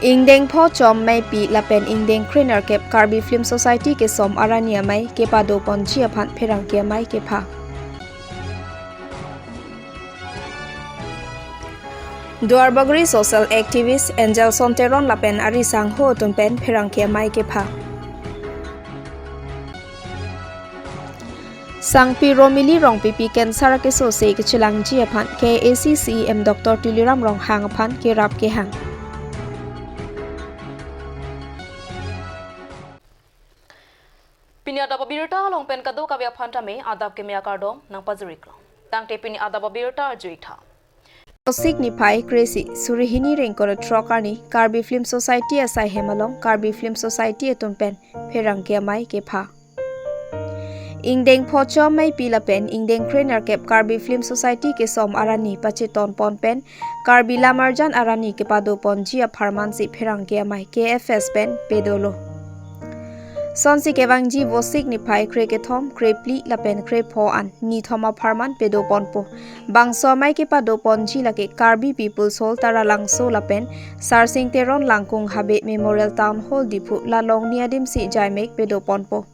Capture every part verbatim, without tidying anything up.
Ingdeng pho chom maipi lapen ingdeng krenerkep Karbi Film Society kesom arni amei kepadoponji aphan pherangke amei kepha. Duarbagori social activist Angelson Teron lapen ari sangho atum pen pherangke amei kepha. Sangpi Romili Rongpipi cancer kesose kechelangji aphan K A A C C E M Doctor Tuliram Ronghang aphan kerap kehang. Pini adap abirta along pen kadokave aphan tame adap keme akardom nangpajiriklo. Tangte pini adap abirta arjuitha. Vosik niphai kre-isi, suri hini ingkoi ra throk arni Karbi Film Society asai hem along Karbi Film Society atum pen pherangke amei kepha. Ingdeng pho chom maipi lapen ingdeng krenerkep Karbi Film Society kesom arni pachetonpon pen Karbi Lamarjan Arni kepadoponji apharman si pherangke amei K F S pen pedolo. Sonsi kevangji Vosik niphai krekethom, krephli lapen krepho an nithom apharman pedoponpo. Bangso amei kepadoponji lake Karbi People's Hall Taralangso lapen Sarsing Teron Langkung Habe Memorial Town Hall Diphu, la longni adim si jaimek pedoponpo.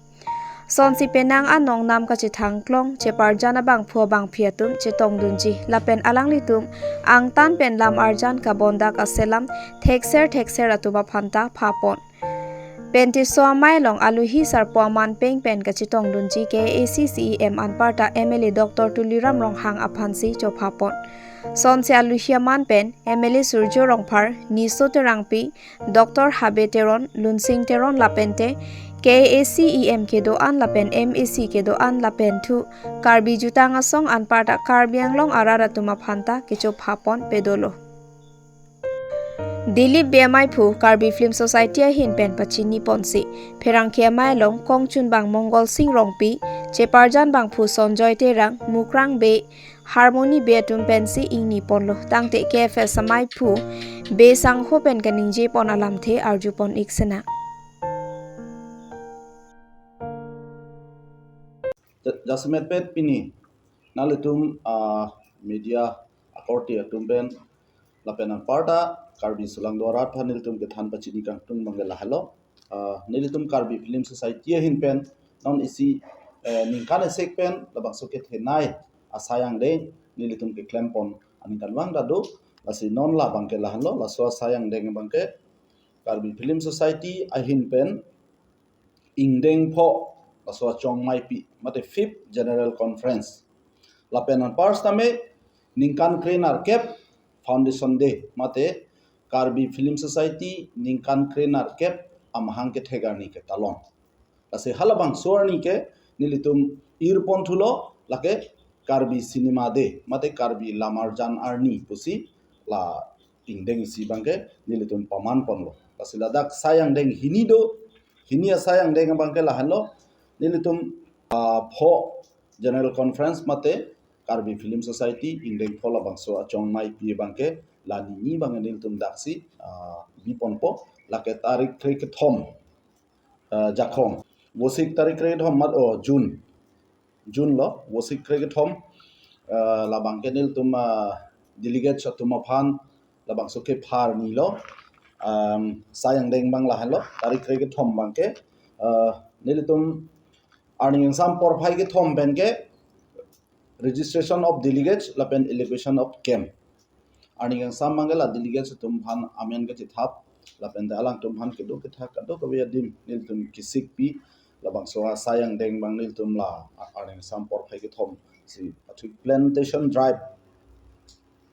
Sonsi penang anong nam kachethangklong cheparjan abangphu abangphi atum chetongdunji lapen alanglitum angtan pen lam arjan kabondak aselam thekser thekser atum aphanta phapon. Penti so amei along aluhi sarpo aman peng pen kachetongdunji K A A C C E M anparta M L A Doctor Tuliram Ronghang aphansi chophapon. Sonsi aluhi aman pen M L A Surjo Rongphar, Niso Terangpi, Doctor Habe Teron, Lunsing Teron lapente K A A C E M kedo-an lapen M A C kedo-an lapen thu Karbi Jutang Asong anparta Karbi Anglong arat atum aphanta kechophapon pedolo. Dilip Bey amei aphu Karbi Film Society ahin pen pachiniponsi pherangke amei along kongchunbang Mongol Sing Rongpi, cheparjan bangphu Sonjoy Terang, Mukrang Bey, Harmony Bey atum pensi ingniponlo. Tangte K F S amei aphu Bey sangho pen kaningjepon alamthe arjupon ik sena. Ja-, jasemet pet pini nanglitum, ah, media akorte atum pen lapen anparta Karbi Sulang Dorat aphan nelitum kethan pachini kangtung abangke lahelo. Ah, nelitum Karbi Film Society ahin pen non isi, eh, ningkan esek pen labangso kethenei asai angdeng nelitum keklempon aningkanvang ta do. Lasi non labangke lahelo, laso asai angdeng abangke Karbi Film Society ahin pen ingdeng pho laso achong maipi mate fifth General Conference. Lapen anpar sitame ningkan krenerkep Foundation Day mate Karbi Film Society ningkan krenerkep amahang kethek arni ketalon. Lasi halabangso arni ke nelitum irpon thulo lake Karbi Cinema Day mate Karbi Lamarjan Arni pusi la ingdeng isi abangke nelitum pamanponlo. Lasi ladak asai angdeng hini do, hini asai angdeng abangke lahenlo, nelitum, ah, pho General Conference mate Karbi Film Society ingdeng pho labangso achong maipi abangke la nini abangke nelitum daksi, ah, biponpo, lake tarik krekethom, ah, Jakhong. Vosik tarik krekethom mat, oh, June. June lo, Vosik krekethom, ah, labangke nelitum, ah, delegates atum aphan labangso kepha arni lo, um, asai angdeng abang lahenlo, tarik krekethom abangke, ah, nelitum arni kangsam porphai kethom pen ke registration of delegates lapen allocation of camp. Arni kangsam abangke la delegates atum aphan amen kachethap lapen te alangtum aphan kedo kethak kadokave adim nelitum kesikpi labangso asai angdeng abang nelitum la arni kangsam porphai kethom si athik plantation drive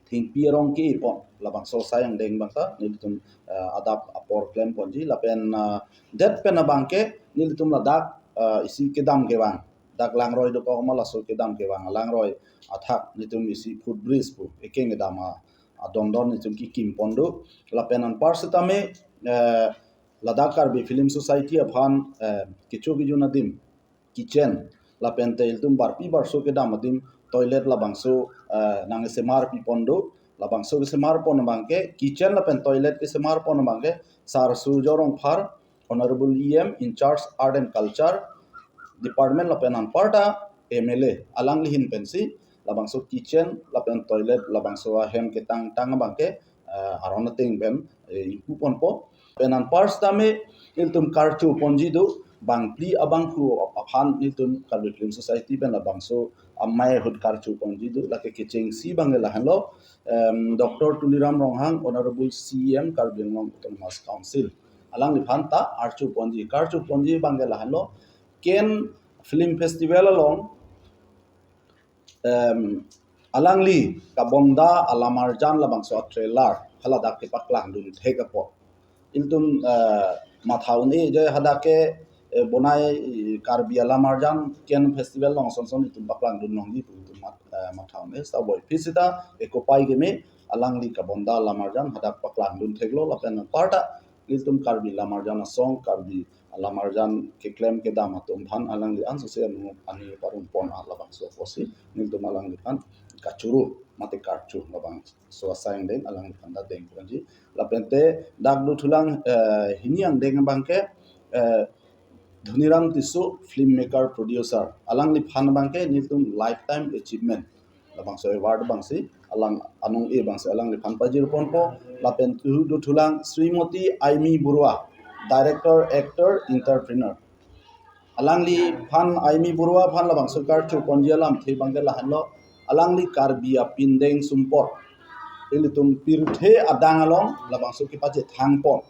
thengpi arong ke-ipon labangso asai angdeng abang ta nelitum, eh, adap apor klemponji lapen, eh, det pen abangke nelitum ladak, eh, isi kedam kevang dak langroi dokok ma laso kedam kevang langroi athak nelitum isi footbridge pu ekeng kedam a adondon nelitum kekimpon do lapen anpar sitame, eh, ladak Karbi Film Society aphan, eh, kecho kejun adim kitchen lapen te ilitum barpi barso kedam adim toilet labangso, eh, nangkesemar pipon do. Labangso kesemarpon abangke kitchen lapen toilet kesemarpon abangke Sar Surjo Rongphar, Honorable E M in charge Art and Culture Department lapen anparta M L A alangli ahin pensi labangso kitchen lapen toilet labangso ahem ketangtang abangke, eh, aron ateng pen, eh, ingpuponpo. Pen anpar sitame nelitum karcho ponji do, bangphli abangphu aphan nelitum Karbi Film Society pen labangso amei ahut karcho ponji do, lake kechengsi abangke lahenlo, em, Doctor Tuliram Ronghang, Honorable C E M Karbi Anglong Autonomous Council, alangliphan ta archo ponji, karcho ponji abangke lahenlo, Cannes Film Festival along, em, alangli kabonda alamarjan labangso a-trailer haladak kepaklangdun thek apot, ilitum, eh, matha un-e je hadak ke, eh, bonai, eh, Karbi alamarjan Cannes Festival along son son itum paklangdun longji pu itum mat-, eh, matha un-e. Sabo aphi sita ekopai keme, alangli kabonda alamarjan hadak paklangdun theklo, lapen anparta ilitum Karbi alamarjan asong, Karbi alamarjan keklem kedam atum aphan alangli ansose anu ani parong pon a labangso apotsi nelitum alangliphan kachoro mate karcho labangso asai angdeng alangliphan ta deng ponji. Lapente dak dothulang, eh, hini angdeng abangke, eh, Dhoniram Tisso, filmmaker, producer, alangliphan abangke nelitum lifetime achievement labangso award abangsi alang anong-e abangsi alangliphan pajir ponpo. Lapen thu dothulang Srimoti Aimee Baruah, director, actor, entrepreneur, alangliphan, Aimee Baruah aphan labangso karcho ponji alamthe abangke lahenlo, alangli Karbi apindeng sumpot ilitum pirthe adang along labangso kepachethang pon.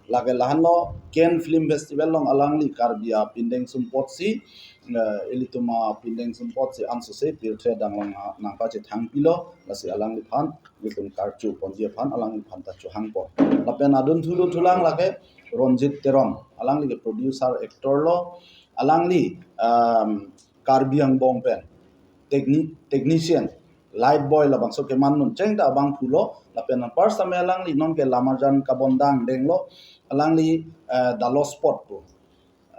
Lake lahenlo, Cannes Film Festival along alangli Karbi apindeng sumpotsi, eh, ilitum apindeng sumpotsi ansose pirthe adang along, ah, nangpachethang pilo, lasi alangliphan ilitum karcho ponji aphan alangliphan ta chohang pon. Lapen adun thu dothulang lake Ronjit Teron, alangli ke producer, actor lo, alangli, um, Karbi angbong pen techni-, technician, light boy labangso keman nuncheng ta abangphu lo, lapen anpar sitame alangli nonke lamarjan kabonda angdeng lo, alangli, eh, Dalos Pot pu,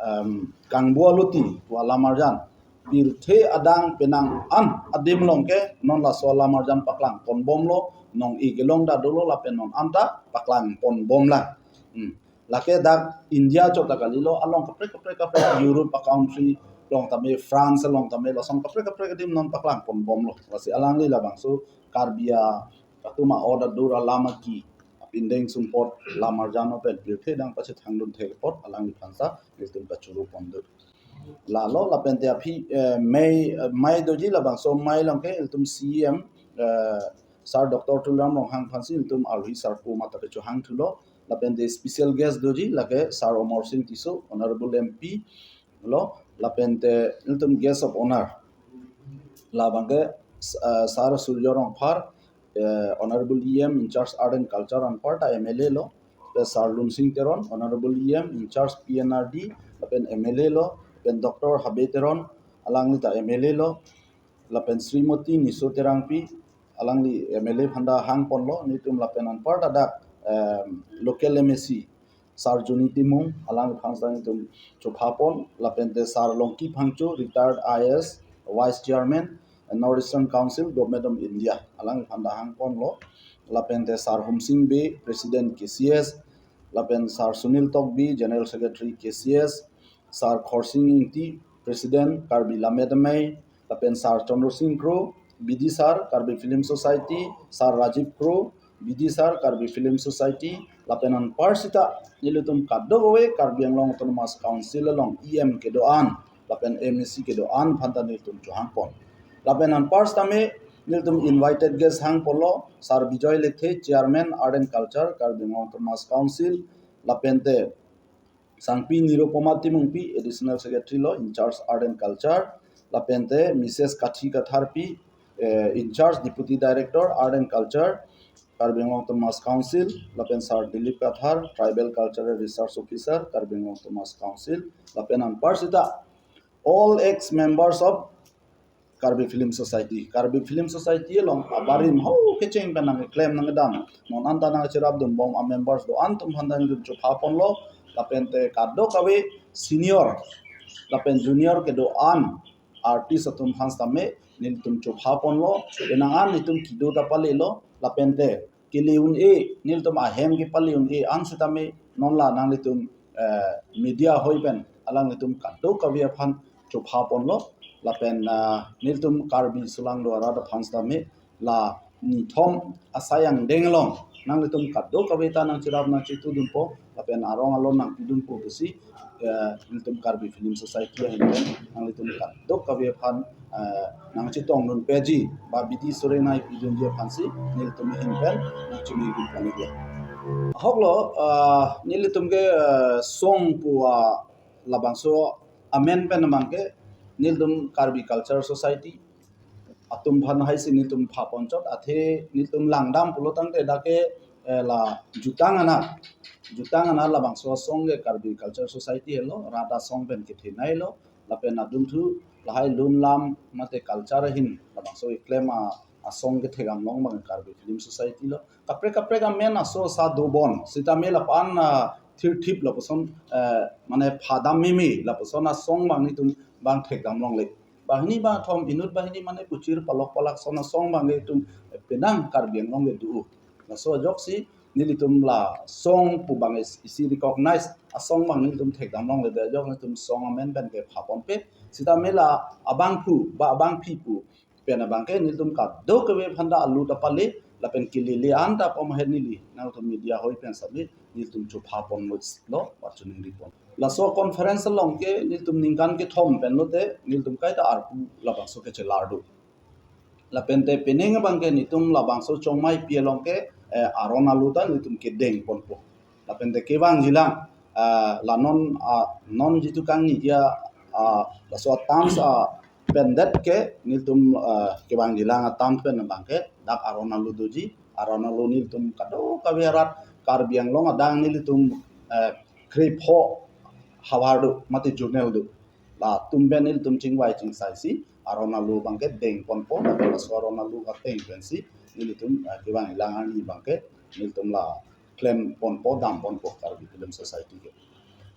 em, Kangbu Aluti pu alamarjan pirthe adang penang an adim along ke non laso alamarjan paklang ponbomlo, nong-e kelong ta dolo lapen non anta paklang ponbomlang. Hmm. Lake dak India chot ta kalilo, along kaprek kaprek kaprek, Europe a-country along tame, France along tame, lason kaprek kaprek adim non paklang ponbomlo. Lasi alangli labangso Karbi atum a-ot adur alam aki apindeng sumpot lamarjan pen pirthe adang pachethangdun thek apot alangliphan ta ilitum kachoro pon do. Lalo lapente aphi, eh, mei, eh, mei doji, labangso mei along ke ilitum C E M, eh, Sir Doctor Tuliram Ronghang aphansi ilitum arhi sarpo mata kechohang thulo. Lapente special guest doji lake Sir Amarsing Tisso, Honorable M P lo, lapente ilitum guest of honor labangke, eh, Sir Surjya Rongphar, eh, Honorable E M in charge Art and Culture anparta M L A lo, eh, Sir Lunsing Teron, Honorable E M in charge P N R D, lapen M L A lo, lapen Doctor Habe Teron, alangli ta M L A lo, lapen Srimoti Niso Terangpi, alangli M L A aphan ta hang ponlo, nelitum lapen anparta dak, em, local M A C, Sir Juni Timung, alangliphan ta nelitum chopha pon, lapente Sir Longki Phangcho, retired I A S, Vice Chairman, North Eastern Council, Government of India, alangliphan ta hang ponlo, lapente Sir Humsing Bey, President K C S, lapen Sir Sunil Tokbi, General Secretary K C S, Sir Khorsing Ingti, President Karbi Lammet Amei, lapen Sir Chandra Sing Kro, B D Sir, Karbi Film Society, Sir Rajiv Kro, B D Sir, Karbi Film Society, lapen anpar sita nelitum kadokave Karbi Anglong Autonomous Council along E M kedo-an, lapen M A C kedo-an aphan ta nelitum chohang pon. Lapen anpar sitame nelitum invited guest hang ponlo, Sir Bijoy Lekthe, Chairman Art and Culture, Karbi Anglong Autonomous Council, lapente Sangpi Nirupama Timungpi, Additional Secretary lo, in charge Art and Culture, lapente Missus Kathi Katharpi, eh, in charge Deputy Director Art and Culture, Karbi Anglong Autonomous Council, lapen Sir Dilip Kathar, Tribal Cultural Research Officer, Karbi Anglong Autonomous Council, lapen anpar sita all ex members of Karbi Film Society. Karbi Film Society along abarim hau kecheng pen nangklem nangdam, non anta nangcherapdunbom a-members do-an atum aphan ta nelitum chopha ponlo, lapente kadokave senior lapen junior kedo-an artist atum aphan sitame nelitum chopha ponlo, penang an nelitum kedo ta palelo, lapente kele un-e, nelitum ahem kepale un-e an sitame non la nanglitum, eh, media ahoi pen alanglitum kadokave aphan chopha ponlo, lapen, ah, nelitum Karbi sulang do arat aphan sitame la nithom asai angdeng along Nanglitum kadokave ta nangcherap nangchetudunpo, lapen arong alon nangpidunpo pusi, eh, nelitum Karbi Film Society ahin pen nanglitum kadokave aphan, eh, nangchetongdun peji, ba bidi sore nangpidunji aphansi nelitum ahin pen nangchiningri pon-iklo. Ahoklo, eh, nelitum ke, eh, song pu, ah, labangso amen pen abangke nelitum Karbi Culture Society atum aphan haisi nelitum pha ponchot, athe nelitum langdam pulo tangte dak ke, eh, la jutang anak, jutang anak labangso asong ke Karbi Culture Society helo, rat asong pen kethenei lo, lapen adun thu lahai lun lam mate culture ahin labangso keklem a, asong kethek damlong abang Karbi Film Society lo. Kaprek kaprek amen aso asa dobon, sitame lapu-an, ah, thirthip lapuson, eh, mane phadam meme lapuson asong abang nelitum abang thek damlongle. Banghini bangthom inut banghini mane puchir palok palak ason asong abang nelitum, eh, penang Karbi Anglong ke do. Laso ajoksi nelitum la song pu abang is-, isi recognize asong abang nelitum thek damlongle, ajok nelitum song amen pen ke pha ponpe. Sitame la abangphu ba abangphi pu pen abangke nelitum kadokave aphan ta alu ta pale, lapen kelele an ta pom ahet neli nangtum media hoi pen sitame nelitum chopha ponlo, ba chiningri pon. Laso conference along ke nelitum ningkan kethom pen lote nelitum kaita arpu labangso kechelar do. Lapen te penang abangke nelitum labangso Chongmaipi along ke, eh, aron alu ta nelitum kedeng ponpo. Lapen te kevangjilang, ah, la non, ah, non jitu kangni dia, ah, laso a-terms, ah, pendet ke nelitum, ah, kevangjilang a-terms pen abangke dak aron alu doji, aron alu nelitum kadokave arat Karbi Anglong adang nelitum, eh, krepho havar do mate zonal do. Latum pen nelitum chingvai chingsaisi aron alu abangke deng ponpo, lapen laso aron alu ateng pensi nelitum, eh, kevangjilang arni abangke nelitum la klem ponpo, dam ponpo Karbi Film Society ke.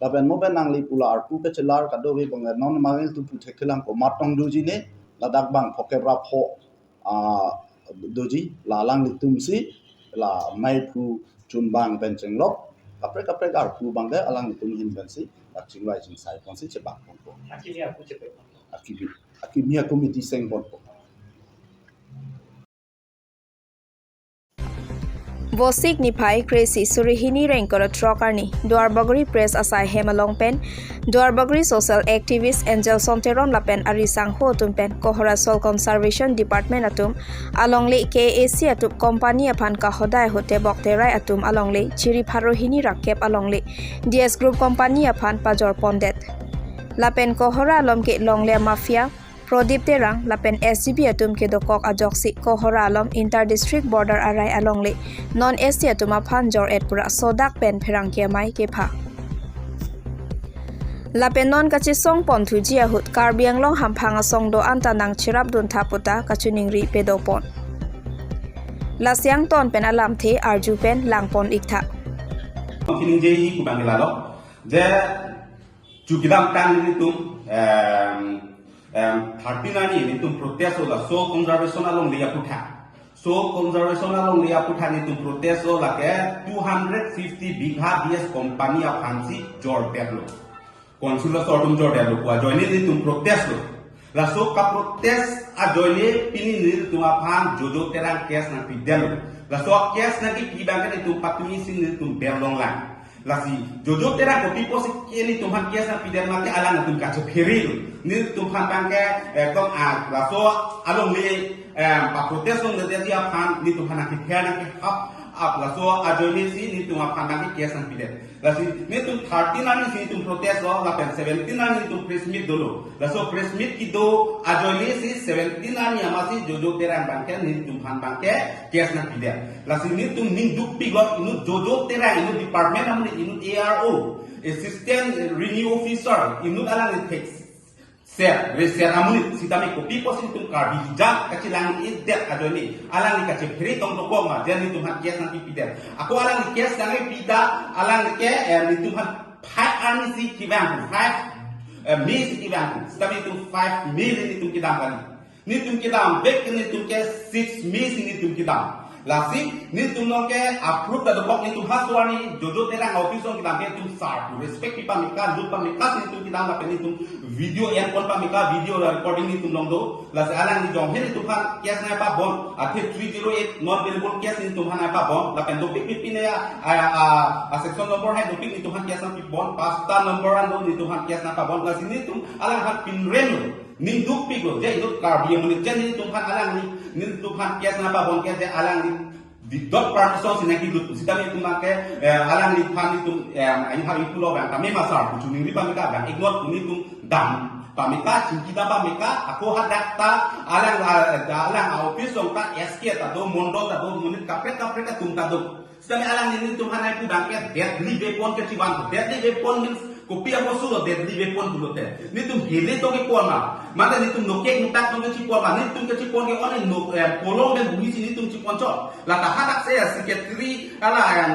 Lapen mo pen nangli pu la arpu kechelar kadokave abang non mangil tu pu thekthelang komat tong doji ne, ladak bang phokep ra pho, ah, doji, la alanglitumsi la maiphu chunbang pen chenglok, kaprek kaprek arpu abangke alanglitum ahin pensi la chingvai chingsai ponsi chebang ponpo. Akimi arpu chepe ponpo. Akimi, akimi a-committee seng ponpo. Vosik niphai kre-isi suri hini ra ingkoi ra throk arni Duarbagori Press asai hem along pen Duarbagori social activist Angelson Teron lapen arisangho atum pen Kohora Soil Conservation Department atum alongle K A C atum company aphan kahodai ahut tebok terai atum alongle chiri pharo hini ra kep alongle D S Group company aphan pajor pondet. Lapen Kohora along ke longle mafia Prodip Terang lapen S G B atum kedokok ajoksi Kohora along inter district border arai alongle non S T atum aphan jor-et pura sodak pen pherangke amei kepha. Lapen non kachesong ponthuji ahut Karbi Anglong hamphang asong do-an ta nangcherapdun tha puta kachiningri pado pon. Lasi angton pen alamthe arju pen lang pon-ik tha. Kiningjeji pu abangke lalo, je chu kedamtang nelitum, em, em, thirteen arni nelitum protest lo la soil conservation alongle aputhak. Soil conservation alongle aputhak nelitum protest lo, lake two hundred fifty bigha D S company aphansi jordetlo. Council aso atum jordetlo pu ajoine nelitum protest lo. Laso kaprotest ajoine pini nelitum aphan Jojo Terang case nangpidetlo. Laso case nangkipi abangke nelitum patumi si nelitum berlong lang. Lasi Jojo Terang kopi pusi ke nelitum aphan case nangpidet mate alanglitum kachephere lo. Nelitum aphan abangke, eh, kong, ah, laso alongle, eh, paprotest longledetji aphan nelitum aphan nangkepher nangkehap ap, laso ajoine si nelitum aphan abangke case nangpidet. Lasi nelitum thirteen arni si nelitum protest lo, lapen seventeen arni nelitum press meet dolo. Laso press meet kedo ajoine si seventeen arni amatsi Jojo Terang abangke nelitum aphan abangke case nangpidet. Lasi nelitum ningduk pik lo, inut Jojo Terang, inut department amonit, inut A R O, Assistant Revenue Officer, inut alangli thekser, reser amonit, sitame kopi pusi nelitum Karbi hijat kachelang-edet ajoine alangli kachephere tong dokok ma, je nelitum aphan case nangkipidet. Ako alangli case nangkipi ta, alangli ke, eh, nelitum aphan five arni si kevang, five, eh, May si kevang, sitame nelitum five May nelitum kedam kali. Nelitum kedam, back ke nelitum ke six May si nelitum kedam. Lasi netum nong ke approve ta dokok, netum ha suar ni Jojo Terang office along kedam ke netum sar pu respect pi pameka, lut pameka, netum kedam lapen netum video en pon pameka, video recording netum along do. Lasi alangli jonghe netum aphan case nangpabon, athe three zero eight non bailable case netum aphan nangpabon, lapen dopik pipine a, a, a, a section number hai dopik netum aphan case nangpibon, pasta number an do netum aphan case nangpabon, lasi netum alang aphan pinrem lo, ning dukpik lo, je inut Karbi amonit je netum aphan alangli, netum aphan case nangpabon ke je alangli without permission si nangkelut, sita netum ke, eh, alangliphan netum, eh, ain hari pulo bang kami masar, kuchu ningri pameka bang, ignore pu netum dam pameka, chingki dam pameka, ako hadak ta, alang, ah, alang office along ta, S K ta do, Mondol ta do, monit kaprek kaprek atum ta do. Sita alangli netum aphan nangpu bang ke deadly weapon kechivan, deadly weapon means kopi amosu lo deadly weapon pulote. Netum hele tong kepon ma. Mate netum nokek notak tong kechipon ma. Netum kechipon ke only no, eh, kolom pen bui si netum chipon chot. Lata hadak se, eh, secretary, ala, em,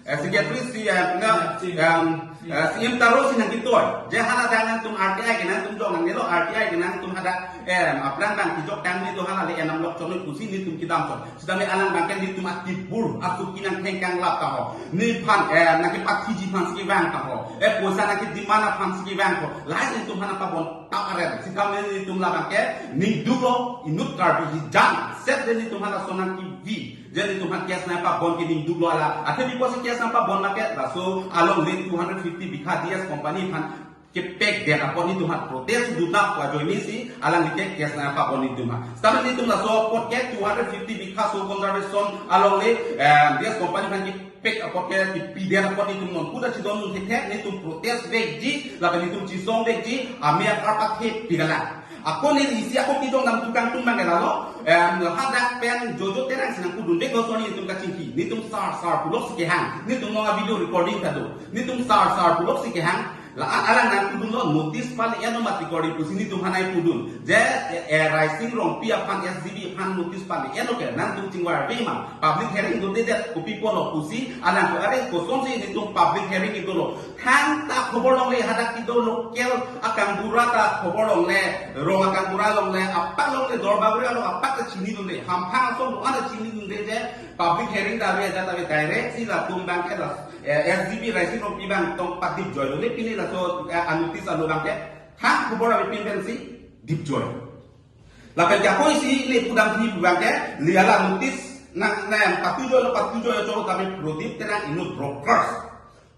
eh, secretary si, eh, na, em, eh, si M Taro si nangkitoi. Je hala dang nangtum R T I ke nangtum jong nangnelo, R T I ke nangtum hadak, em, aplang bang kijok tang ni to hala le enam lok chon pusi netum kedam chot. Sita alang bang ke netum atibur, asuk kinang thengkang lap ta ho. Nephan, eh, nangkepathiji aphan si kevang ta ho. Eh, poisa nangkedemand aphan si kevang ho. Lahai netum aphan nangpabon tap aret. Sita netum labang ke ning duklo, inut Karbi hijan set de netum aphan lason nangkevi. Je netum aphan case nangpabon ke ning duklo ala. Athe pi apotsi case nangpabon ma ke, laso alongle two hundred fifty bigha D S company aphan kepek det apot netum aphan protest dutap ajoine si alangli ke case nangpabon netum aphan. Sita netum laso apot ke two hundred fifty bigha soil conservation alongle, eh, D S company aphan kepek apot ke kepi det apot netum non kuda chidon nung thek netum protest vekji, lapen netum chisong vekji, ame akar pathepik alang. Ako ne isi ako kejong dam tukang tum bang ke lalo, em, hadak pen Jojo Terang si nangpudun vek lo soni netum kachingki, netum sar sar pulok si kehang, netum nong a video recording ta do, netum sar sar pulok si kehang, la-an alang nangpudunlo notice pale-et lo mati kori pusi netum aphan nangpudun. Je, eh, Raising Rongpi aphan S G B aphan notice pale-et lo ke nangtum chingvar ve ma. Public hearing dodedet kopi apotlo pusi alang ko are kosonsi netum public hearing kedolo. Thangta khobor longle hadak kedo local akangbura ta khobor longle, rong akangbura longle, apak longle Dorbaguri along apak ta chinidunde. Hamphang ason lo-an ta chinidunde je public hearing ta ave, ajat ave direct si latum bang ke la, eh, S G B Raising Rongpi bang tong padip joi lo le pini laso, eh, anotice alo bang ke. Thang khobor ave pin pensi dip joi. Lapen ke ako isi ne pudam thini bang ke, li ala notice nang, nang patu joi lo patu joi chot kami Prodip Terang inut brokers.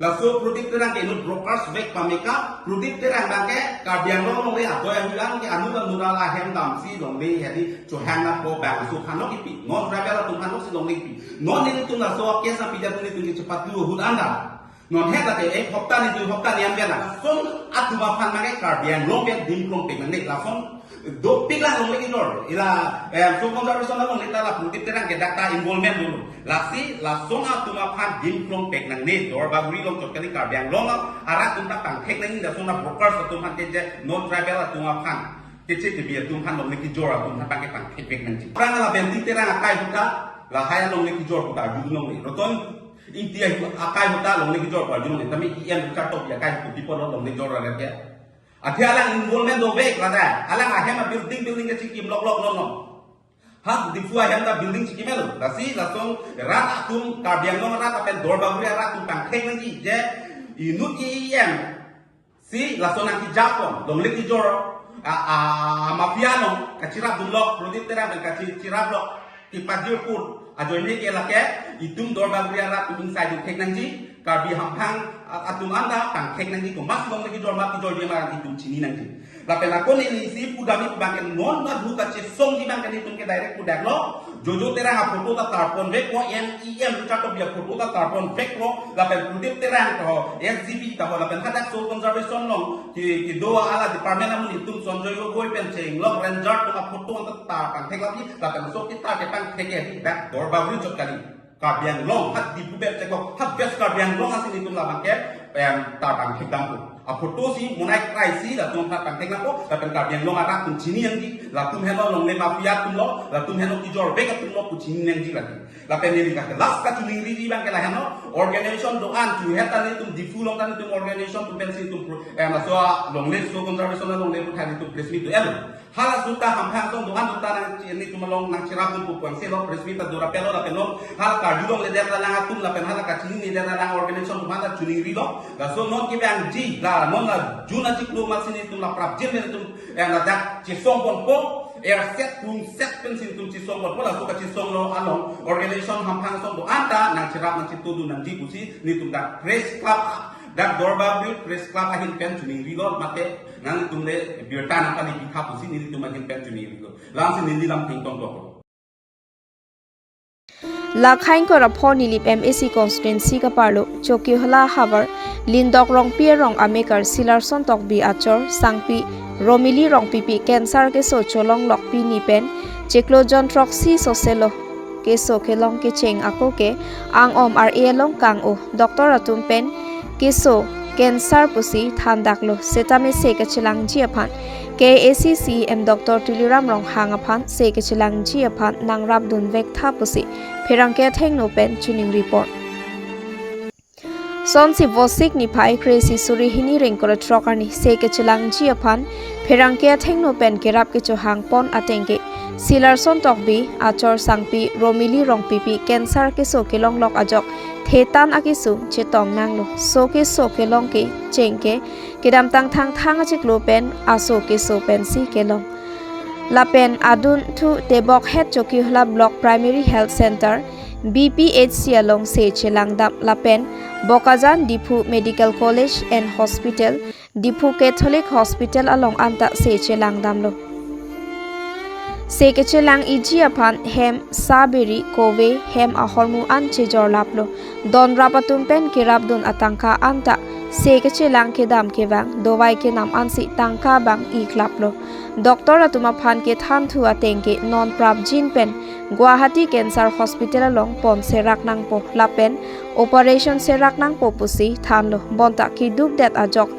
Laso Prodip Terang ke inut brokers vek pameka, Prodip Terang bang ke Karbi Anglong longle adoi ahulang ke anu dan nura la hem dam si longle hedi chohang na po bang su hanok ipi, non tribal atum hanok si longle ipi. Non netum laso case apija netum ke chepatu hut anda. Non het lake ek hopta ni dui hopta ni ambian lason atum aphan mane Karbi Anglong pen dim krongpek nangne lason dopik lang longle kejor. Ila, eh, soil conservation alongle ta la Prodip Terang ke dak ta involvement dulu. Lasi lason atum aphan dim krongpek nangne Dorbaguri along chot kali Karbi Anglong arat atum ta pangthek nangji lason a brokers atum aphan ke je non tribal atum aphan, keche kebi atum aphan longle kejor atum aphan ke pangthekpek nangji. Prang la Benti Terang akai ahut ta, lahai alongle kejor ahut ta arjulong le. Roton Ingti akai ahut ta longle kejor arjulong le. Tame E M Richard Tokbi akai ahut pi apot longle jor ra ke. Athe alang involvement dovek lada. Alang ahem a building building kechingkim lok lok non non. Ha, Diphu ahem ta building chingkim lo. Lasi lason rat atum Karbi Anglong rat lapen Dorbaguri rat atum pangthek nangji je inut E M si lason nangkejapon, longle kejor, a, a, mafia along, kachirap dunlok, Prodip Terang pen kachirap lok, kepajir pur, ajoine ke lake, itum Dorbaguri arat atum ingsai dun thek nangji, Karbi hamphang, a, atum anta, pangthek nangji, komat longle kejor ma kejor dia ma itum chini nangji. Lapen ako ne isi pudam ik bang ke non ma dhu kachesongji bang ke netum ke direct pudak lo, Jojo Terang a photo ta tarpon vek ko, M E M Richard Tokbi a photo ta tarpon vek ko, lapen Prodip Terang ko, S G B ta ko, lapen hadak soil conservation along, ke, kedo ala department amonit atum Sanjoy Gogoi pen chenglok ranger atum a photo ta tarpon thek lapi, lapen so kita ke pangthek ke dak Dorbaguri chot kali. Karbi Anglong, hat Diphu bep chekok, hat West Karbi Anglong asi netum labang ke, em, tarpon thek dam ko. A photo si monai krai si latum aphan pangthek nangpo, lapen Karbi Anglong arat atum chini nangji, latum heno longle mafia atum lo, latum heno kejor vek atum lo pu chini nangji lagi. Lapen neli ka last kachiningri ji bang ke la heno, Organization do-an chu het ta nelitum Diphu along ta nelitum organization atum pensi nelitum pro-, eh, laso alongle, so conservation alongle pu thai nelitum press meet do-an. Halaso ta hamphang asong do-an atum ta nang chi-, nelitum along nangcherapdun pu puangsi lo press meet ta do ra pelo lapen non hala karjulongledet alang atum lapen hala kachiningledet alang organization atum aphan ta choningrilo. Laso non kevangji la non la June achiklo amatsi nelitum la prapjin nelitum, eh, ladak chesong ponpo, erset tungset pensi nelitum chesong ponpo, laso kachesonglo along organization hamphang asong do-an ta nangcherap nangchitudun nangji pusi nelitum dak press club, dak Duarbagori Press Club ahin pen choningrilo mate nangtum le birta nangpali pitha pusi nelitum ahin pen choningrilo. Lasi neli lam thengtong toklo. Lakhain Korapho Nilip M A C constituency kaparlo Chokihola havar Lindok Rongpi arong amekar Silarson Tokbi achor sangpi Romili Rongpipi cancer keso cholonglok pini pen chiklo jon throksi soselo keso kelong kecheng ako ke Angom R A along kang-o doctor atum pen keso cancer pusi thandaklo. Setame se kachelangji aphan K A A C C E M Doctor Tuliram Ronghang aphan se kachelangji aphan nangrapdun vektha pusi pherangke athengno pen choningri pon. Sonsi Vosik niphai kre-isi suri hini ingkoi ra throk arni se kachelangji aphan pherangke athengno pen kerap kechohang pon ateng ke Silarson Tokbi achor sangpi Romili Rongpipi cancer keso kelonglok ajok thetan akesung chetong nanglo. So keso kelong kecheng ke kedamtang Thangthang achiklo pen aso keso pensi kelong. Lapen adunthu tebok het Chokihola Block Primary Health Center, B P H C along se chelangdam lapen Bokajan Diphu Medical College and Hospital, Diphu Catholic Hospital along anta se chelangdamlo. Se kechelang-iji aphan hem, sa, biri, kove, hem ahormu an chejorlaplo. Donrap atum pen kerapdun atangka anta se kechelang kedam kevang dovai kenam ansi tangka bang-iklaplo. Doctor atum aphan kethanthu ateng ke non prapjin pen Guwahati Cancer Hospital along pon serak nangpo lapen operation serak nangpo pusi thanlo. Bonta kedukdet ajok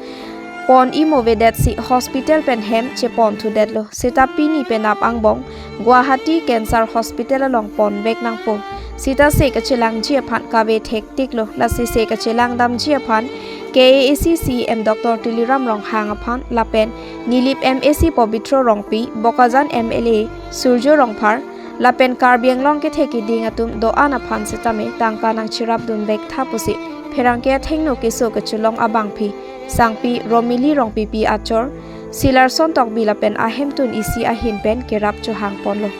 pon imovedetsi hospital pen hem cheponthudetlo. Seta pini penap angbong Guwahati Cancer Hospital along ponvek nangpo. Seta se kachelangji aphan kave thektiklo. Lasi se kachelangdamji aphan K A A C C E M Doctor Tuliram Ronghang aphan lapen Nilip M A C Pobitro Rongpi, Bokajan M L A Surjo Rongphar, lapen Karbi Anglong kethe kiding atum do-an aphan setame tangka nangcherapdun vektha pusi pherangke athengno keso kechelong abangpi sangpi Romili Rongpipi achor Silarson Tokbi lapen ahemtun isi ahin pen kerap chohang ponlo.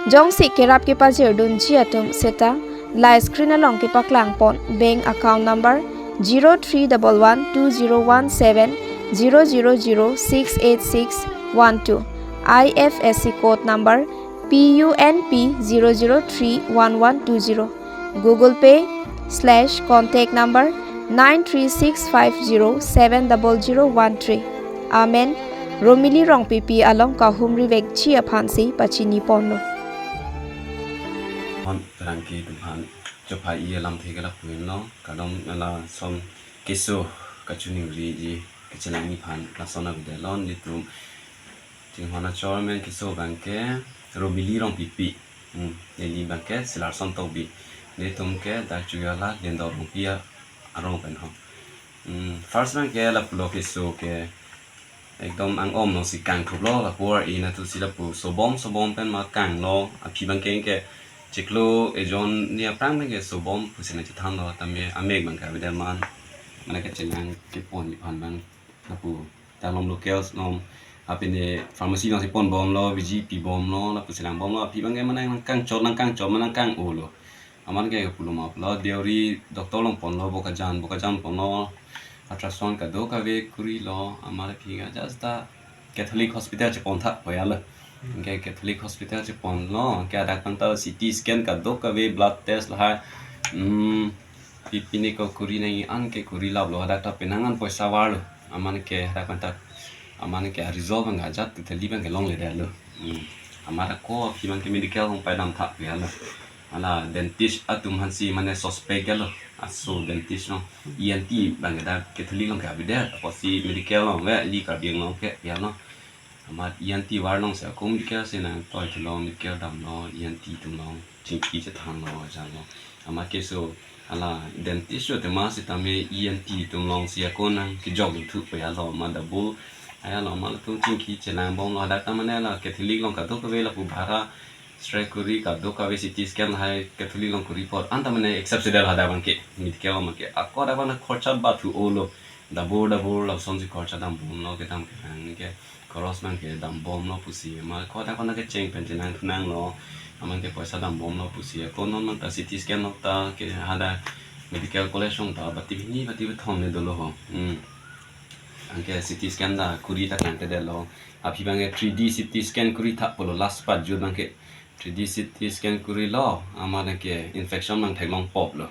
Jongsi kerap kepajirdunji atum seta la screen along kepaklang pon bank account number zero three double one two zero one seven zero zero zero six eight six one two, I F S C code number P U N P zero zero three one one two zero, Google Pay slash contact number nine three six five zero seven double zero one three. Amen. Romili Rongpipi along kahumri vekji aphansi pachini ponlo. Hon rangke tumhan chophai-i alamthe ke lapu-inlo, kadom lason keso kachoningriji kachelangji aphan lason avedetlo. Nelitum chinghon achor amen keso abangke Romili Rongpipi. Hmm, neli abangke Silarson Tokbi. Nelitum ke dak Chokihola Lindok Rongpi arong pen ho. Hmm, first abangke lapulo keso ke ekdom Angom alongsi kangthuplo, lapu ar-e natu si lapu sobom sobom pen ma kanglo, aphi abangke ke chiklo ejon ni aphrang abangke sobom pusi nangchethanlo, tame amek abangke avedet man, mane kachelang keponji aphan abang lapu ta along local along, apine pharmacy alongsi ponbomlo, V G pibomlo, lapu chelangbomlo, aphi abangke mane nangkangchot nangkangchot mane nangkang-olo. Amat ke pulo ma pulo, Deori doctor along ponlo, Bokajan, Bokajan ponlo, ultrasound kadokave kurilo, amat aphi ke just ta Catholic Hospital chepontha koyalo. Ke Catholic Hospital cheponlo, ke adak panta C T scan kadokave blood test lahai, hmm, pipine ko kuri nangji an ke kurilaplo, adak ta penang an poisa varlo. Amat ke adak panta, amat ke a-result abang ajat Catholic abangke longledetlo. Hmm. Amat ako aphi abangke medical along paidamtha koyalo. Hala dentist atum aphansi mane suspect gelo. Aso dentist no. E N T abangke dak Catholic alongke avedet. Apotsi medical along ve, ili Karbi Anglong ke ya no. Amat E N T var alongsi ako medical si nangtoithulo, medical damlo, E N T atum along chingki chethanlo, ajatlo. Amat keso hala dentist cho tema sitame E N T atum alongsi ako nangkejok thu pu alo, amat double alo, amat latum chingki chelang bomlo. Hadak ta mane la Catholic along kadokave lapu bhara sre kuri kadokave C T scan lahai Catholic along kuri apot anta mane except sedel hadak abangke medical abangke ako hadak abang khorcha ba thu olo. Double double lasonsi khorcha dam bomlo, kedam kelang ke, koros abangke dam bomlo pusi, amat ako hadak abang kecheng pen chenang thu nanglo, amat ke poisa dam bomlo pusi. Ako non abang ta C T scan along ta ke hadak medical college along ta bati bini bati bethom ne dolo ho. Hmm. Anke C T scan ta kuri ta kangtedetlo. Aphi abangke three D C T scan kuri thap pulo, last part jut abangke three D C T scan kurilo, amat anke infection abang theklong poplo.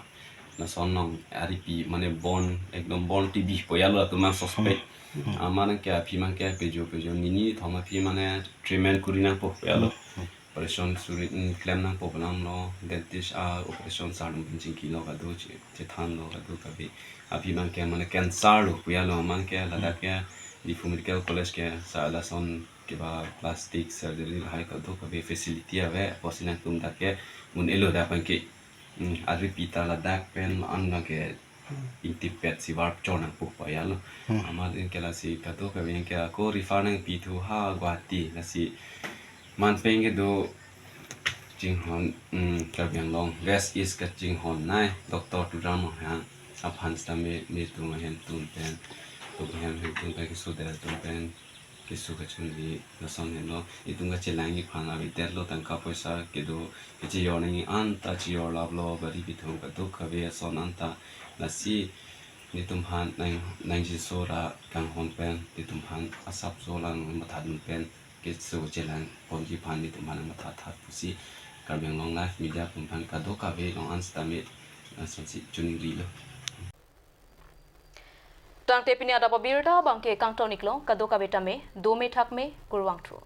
Lason along aripi mane bone, ekdom bone T B pu alo, latum abang suspect. Hmm. Amat anke aphi abangke pejo pejo nini thom aphi mane treatment kuri nangpo pu alo. Hmm. Operation suri, mm, klem nangpo pu alamlo, dentist a-operation sir atum pen chingkilo, kado che, chethanlo kadokave. Aphi abangke mane cancer lo pu alo, amat ke ladak ke Diphu Medical College ke sa lason keba plastic surgery lahai kadokave facility ave, apotsi nangtum dak ke un-elo dak abangke. Hmm, aripi ta ladak pen an abangke ingtipet si varp chor nangpo pu alo. Hmm. Amat anke lasi kadokave anke ako refer nangpi thu ha Guwahati, lasi man pen kedo chinghon, hmm, Karbi Anglong West East kachinghon nai Doctor Tuliram Ronghang aphan sitame netum ahemtun pen, tum ahem hemtun pen keso der atum pen keso kachingri lason henlo. Itum kachelangji aphan avedetlo, tangka poisa kedo kachejor nangji anta chejor laplo, gari kethom kadokave ason anta. Lasi netum aphan nang, nangjiso ra kanghon pen, netum aphan asapso lang matha dun pen keso chelang ponji aphan netum aphan matha that pusi Karbi Anglong Live Media atum aphan kadokave along an sitame lasonsi chiningrilo. Tangte pini adap abirta abangke kangton-iklo, kadokave tame dome thakme, kurvangthu.